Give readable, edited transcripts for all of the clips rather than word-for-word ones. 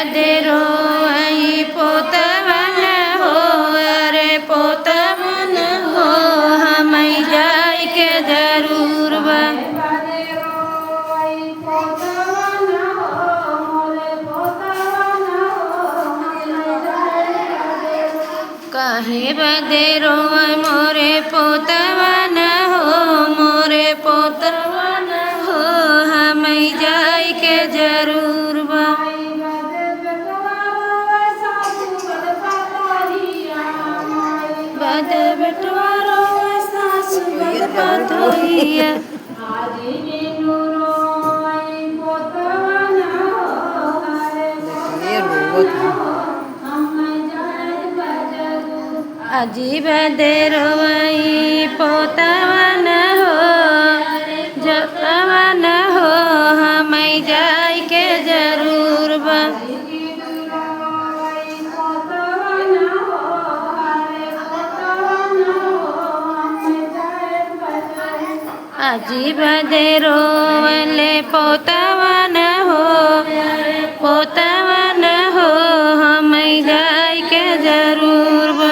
बदे रोई पोतवन हो, अरे पोतवन हो, हम जाय के जरूर बा। काहे बदे रोई मोरे पोतवन हो, मोरे पोतवन हो, हम जाय के जरूर बा। बदे बेटवा रोए सासु बद पतोहिया। ये रोवत है। अजीब रोई पोतवन हो, जतवन हो, हम जाय के जरूर बा। अजीब रोवले पोतवन हो, पोतवन हो, हम जाय के जरूर बा।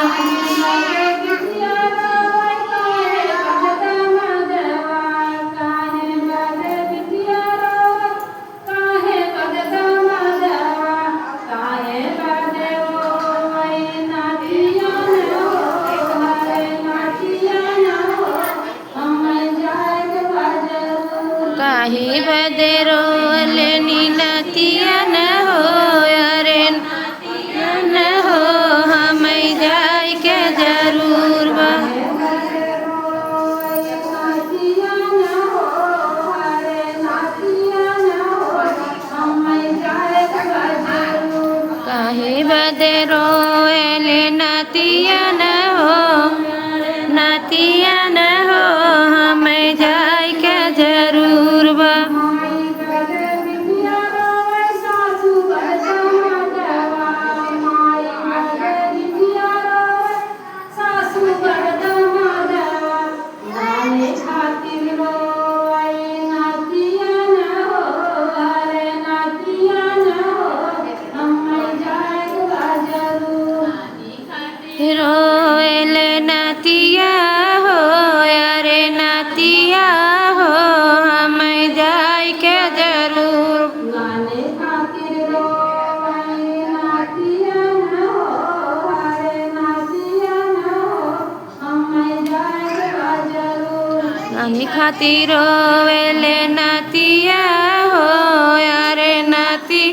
काहे बदे रोले नीलतिया न हो, अरे न हो, हम जाय के जरूर बा। काहे बदे रोले नतिया न हो, नतिया न हो, हम जाय के जरूर बा। रोएल नतिया हो, अरे नतिया हो, हम जाय के जरूर। नानी खातिर रोवेल नतिया हो, अरे नती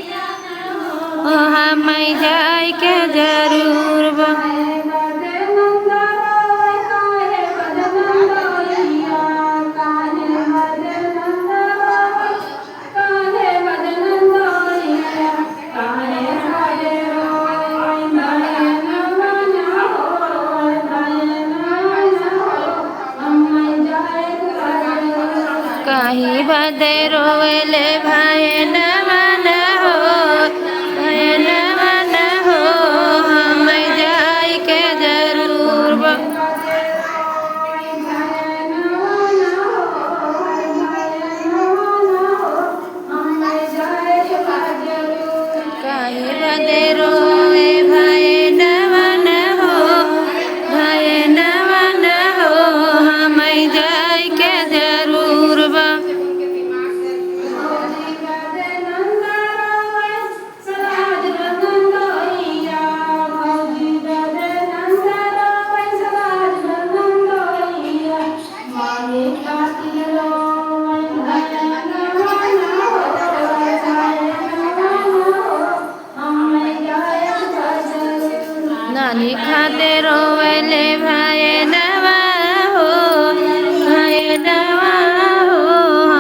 हो, हम जाय के जरूर बा। काहे बदे रोवेले भाई नवन हो, भाई नवन हो, हम जाय के जरूर बा। काहे बदे रोए भाई नवन हो, भाई नवन हो, हम जाय के जरूर बा। नानी खाते रोवले भाई नवा हो, भाई नवा हो,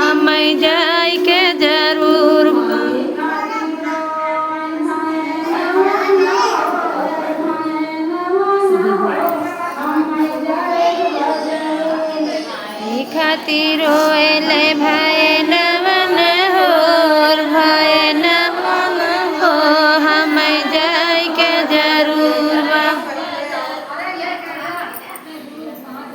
हम जाय के जरूर बा। खातिर रोएले भाई